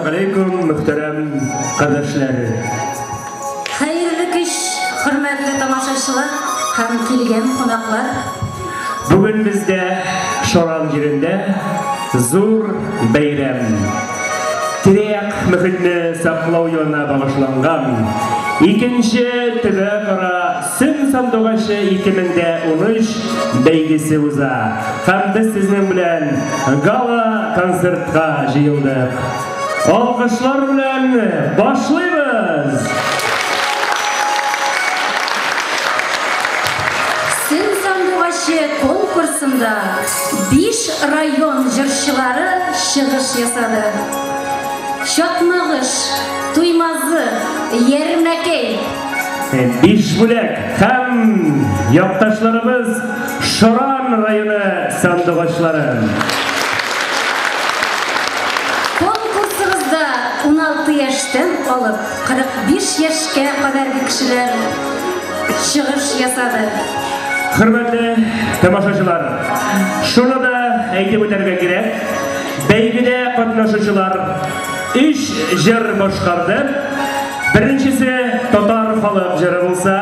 галәйкүм, мөхтәрәм кардәшләр! Хәерле кич, хөрмәтле тамашачылар һәм килгән кунаклар! Бүген бездә Шаран җирендә зур бәйрәм. Тирә-як мөхитне саклау елына багышланган икенче төбәкара Сөн сандугачы 2013 бәйгесе уза. Һәм без сезнең белән гала-концертка җыелдык. Алкышлар белән башлыйбыз! Сөн сандугачы конкурсында биш район җырчылары чыгыш ясады. Чакмагыш, Туймазы, Ярмәкәй. Бишбүләк һәм якташларыбыз Шаран районы сандугачлары. Конкурсыбызда 16 яшьтән алып 45 яшькә кадәрге кешеләр чыгыш ясады. Хөрмәтле тамашачылар, шуны да әйтеп үтәргә кирәк, бәйгедә катнашучылар Өч җыр башкарды. Беренчесе татар халык җыры булса,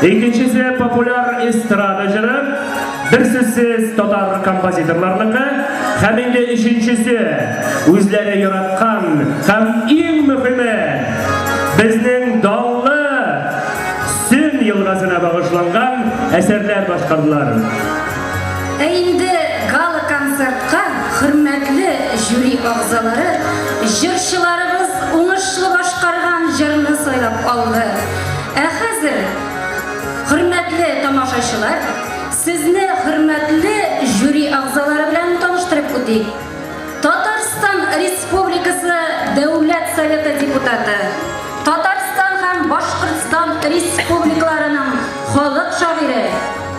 икенчесе популяр эстрада җыры, бер сүзсез татар композиторларныкы, һәм инде өченчесе үзләре яраткан һәм иң мөһиме безнең данлы Сөн елгасына багышланган әсәрләр башкардылар. Ә инде гала-концертка хөрмәтле жюри әгъзалары җырчыларыбыз уңышлы башкарган җырны сайлап алды. Ә хәзер, хөрмәтле тамашачылар, сезне хөрмәтле жюри әгъзалары белән таныштырып үтик. Татарстан Республикасы Дәүләт Советы депутаты, Татарстан һәм Башкортстан Республикаларының халык шагыйре,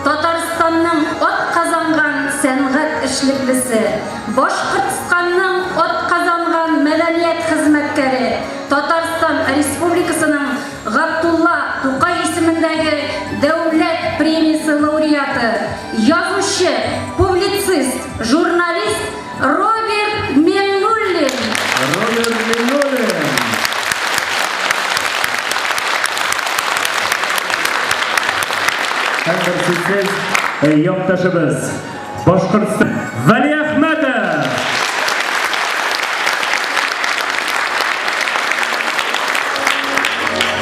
Татарстанның атказанган сәнгать эшлеклесе, Башкортстанның атказанган мәдәният хезмәткәре, Татарстан Республикасының Габдулла Тукай исемендәге Дәүләт премиясе лауреаты, язучы, публицист, журналист Роберт Миңнуллин. Роберт Миңнуллин. Һәм берсүзсез якташыбыз Башкортстан Вәли Әхмәтов.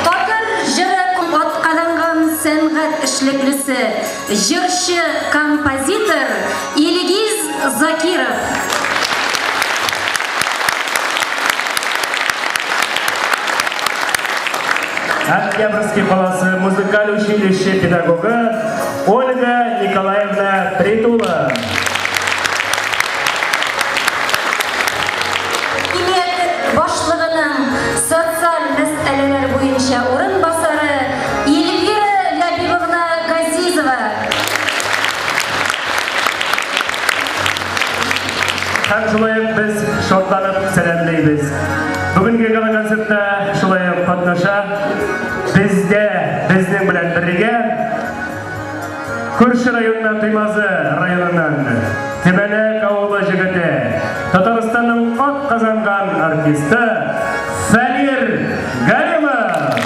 Татар җыры атказанган сәнгать эшлеклесе, җырчы, композитор Илгиз Закиров. Октябрьский каласы музыкаль училище педагогы Ольга Николаевна Притула. Хакимият башлыгының социаль мәсьәләләр буенча урынбасары Эльвира Ләбибовна Газизова. Һәм шулай ук без шатланып сәламләйбез. Бүгенге гала-концертта шулай ук катнаша бездә, безнең белән бергә күрше районнан Туймазы районыннан Төмәнәк авылы җегете, Татарстанның ат казанган артисты Фәнир Галимов.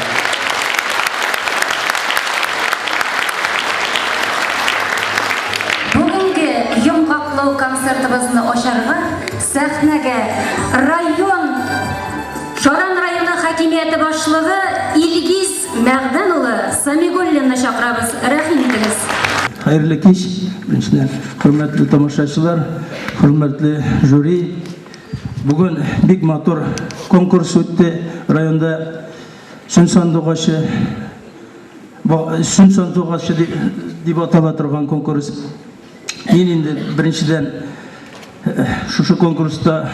Бүгенге йомгаклау концертыбызны ачарга сәхнәгә район Шаран районы хакимияте башлыгы Илгиз Мәгъдән улы Самигуллинны чакырабыз. Рәхим итегез. Хәерле кич, беренчедән, хөрмәтле тамашачылар, хөрмәтле жюри. Бүген бик матур конкурс үтте районда. Сөн сандугачы Сөн сандугачы дип, дип атала торган конкурс. Мин инде беренчедән шушы конкурста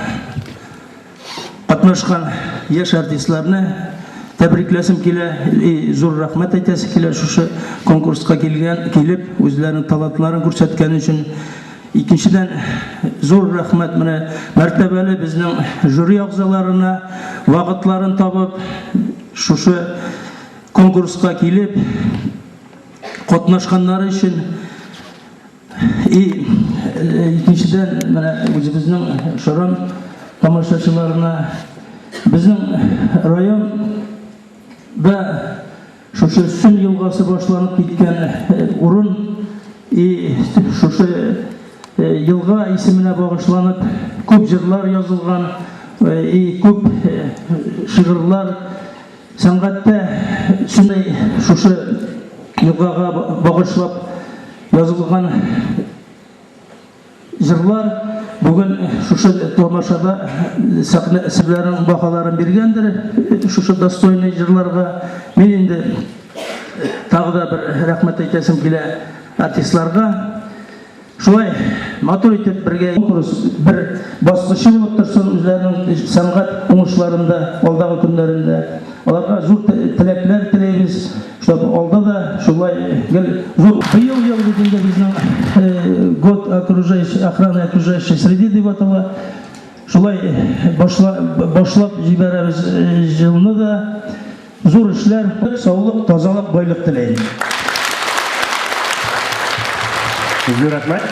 катнашкан яшь артистларны тәбрикләсем килә, и зур рәхмәт әйтәсе килә шушы конкурска килгән, килеп, үзләренең талантларын күрсәткән өчен. Икенчедән, зур рәхмәт менә мәртәбәле безнең жюри әгъзаларына вакытларын табып, шушы конкурска килеп катнашканнары өчен. И икенчедән, менә үзебезнең Шаран тамашачыларына. Безнең районда шушы Сөн елгасы башланып киткән урын и шушы елга исеменә багышланып күп җырлар язылган и күп шигырьләр сәнгатьтә шундый шушы елгага багышлап язылган Җырлар бүген шушы тамашада сәхнә серләренең баһаларын биргәндер шушы достойный җырларга. Мин инде тагы да бер рәхмәт әйтәсем килә артистларга. Шулай матур итеп бергә конкурс бер баскычы булып торсын үзләренең сәнгать уңышларында алдагы көннәрендә. Аларга зур теләкләр теләйбез. Чтоб алда да шулай гел зур. Быел ел бит инде безнең год окружающей, охраны окружающей среды дип атала. Шулай башлап җибәрәбез җылны да. Зур эшләр, саулык, тазалык, байлык теләйм. Зур рәхмәт.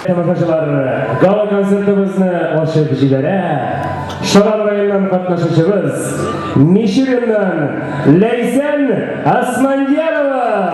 Тамашачылар, гала-концертыбызны ачып җибәрә. Шаран районыннан катнашучыбыз Мичуриннан Ләйсән Асмандьярова.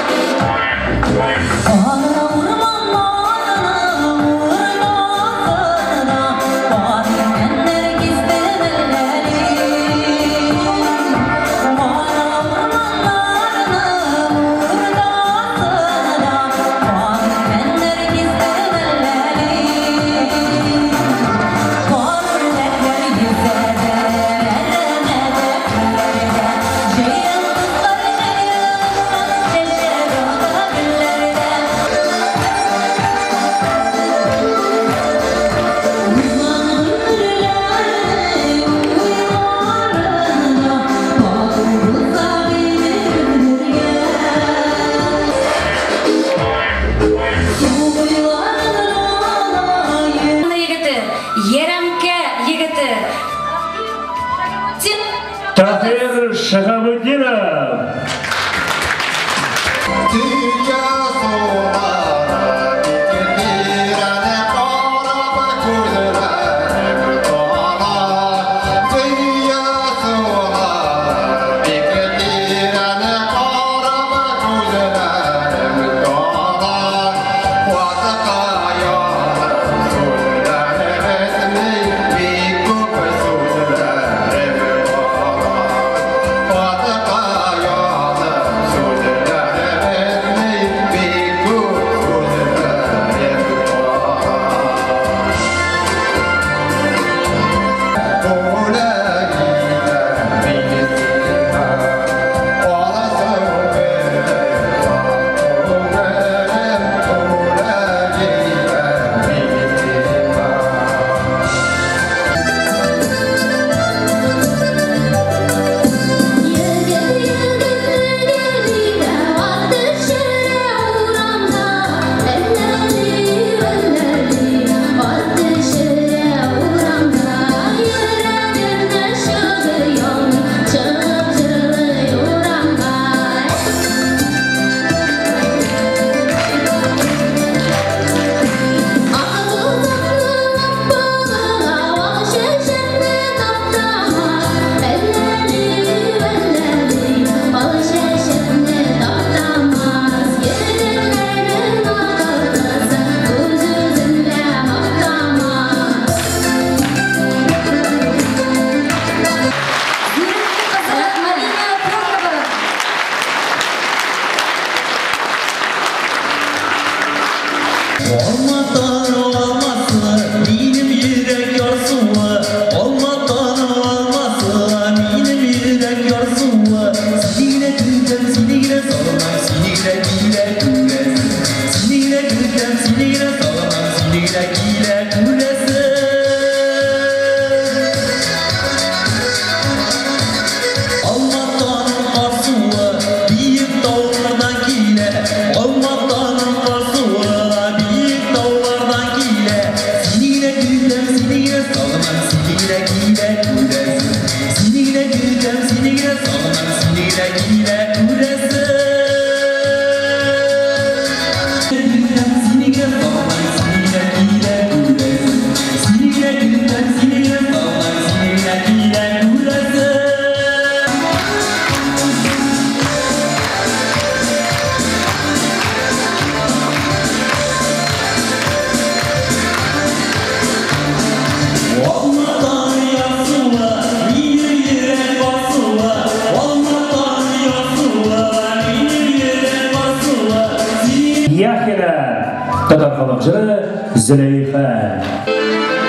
Егете, Ярәмкә егете. Таһир Шаһабутдинов. халык җыры Зөләйха.